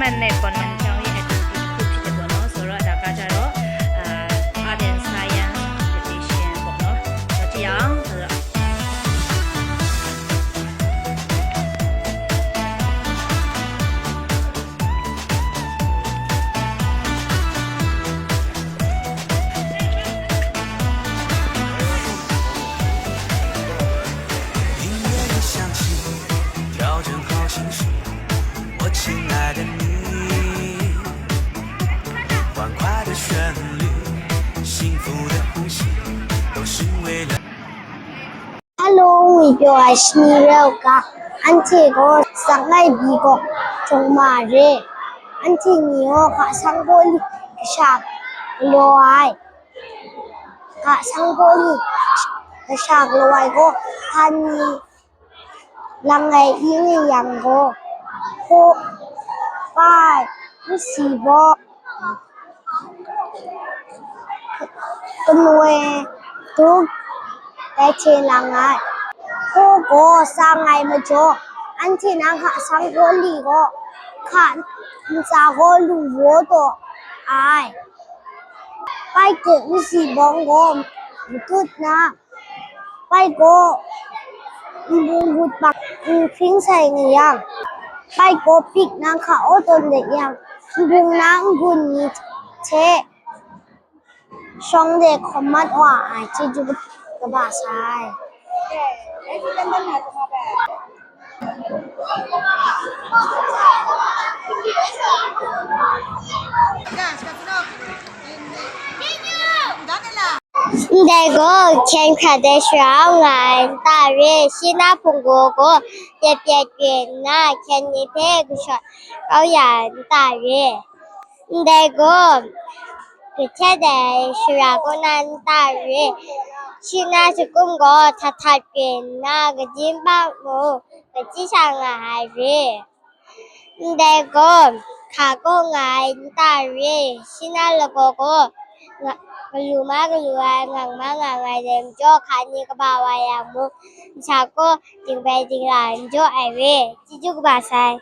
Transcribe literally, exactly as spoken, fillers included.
မၼ်းနဲ့ ကွန်မန်ကျောင်းရဲ့ activity တစ်ခုဖြစ်တယ်ပေါ့နော်။ ဆိုတော့ ဒါကကြတော့ အာ Art and Science Division ပေါ့နော်။ ဒါကြည့်အောင်ဆိုတော့ 音乐一响起，调整好心情，我亲爱的你，欢快的旋律，幸福的呼吸，都是为了 Hello, ngwi pyaw ai shani rau ga, anhte gaw Sakngai Byi Gawk Jawng Ma re. Anhte ni gaw hka sang gaw li kashak galaw ai. Hka sang gaw li kashak galaw ai gaw, hpa ni lang ai i nga yang gaw, hpaw, pai, nsi baw, kanu ai duk, dai hte lang ai. Hpaw gaw sang ai majaw, anhte na hka sang gaw li gaw, hka ntsa gaw lu waw taw ai. Pai hte nsi bawng gaw matut na, pai gaw nbung gut bang nhpring sai nga yang, pai gaw pik na hka aw tawn let yang, nbung na n-gun ni hte shawng de hkawm mat wa ai, chyeju kaba sai. Ndai gaw, hkyen hkrat de shara nga ai nta re, shi na hpung gaw gaw, pyet pyet re nna, hkyen ni hpe kashawt kau ya ai nta re. Ndai gaw, kahtet ai shara kaw na nta re, shi na shakum gaw htat htat re nna, kaji npang mung kachyi sha nga ai re. Ndai gaw, hka kaw nga ai nta re, shi na lagaw gaw, nga, galu ma galu ai, ngang ma ngang ai dai majaw, hka ni kaba wa yang mung, nsa kaw dingbai dingla n jaw ai re, chyeju kaba sai.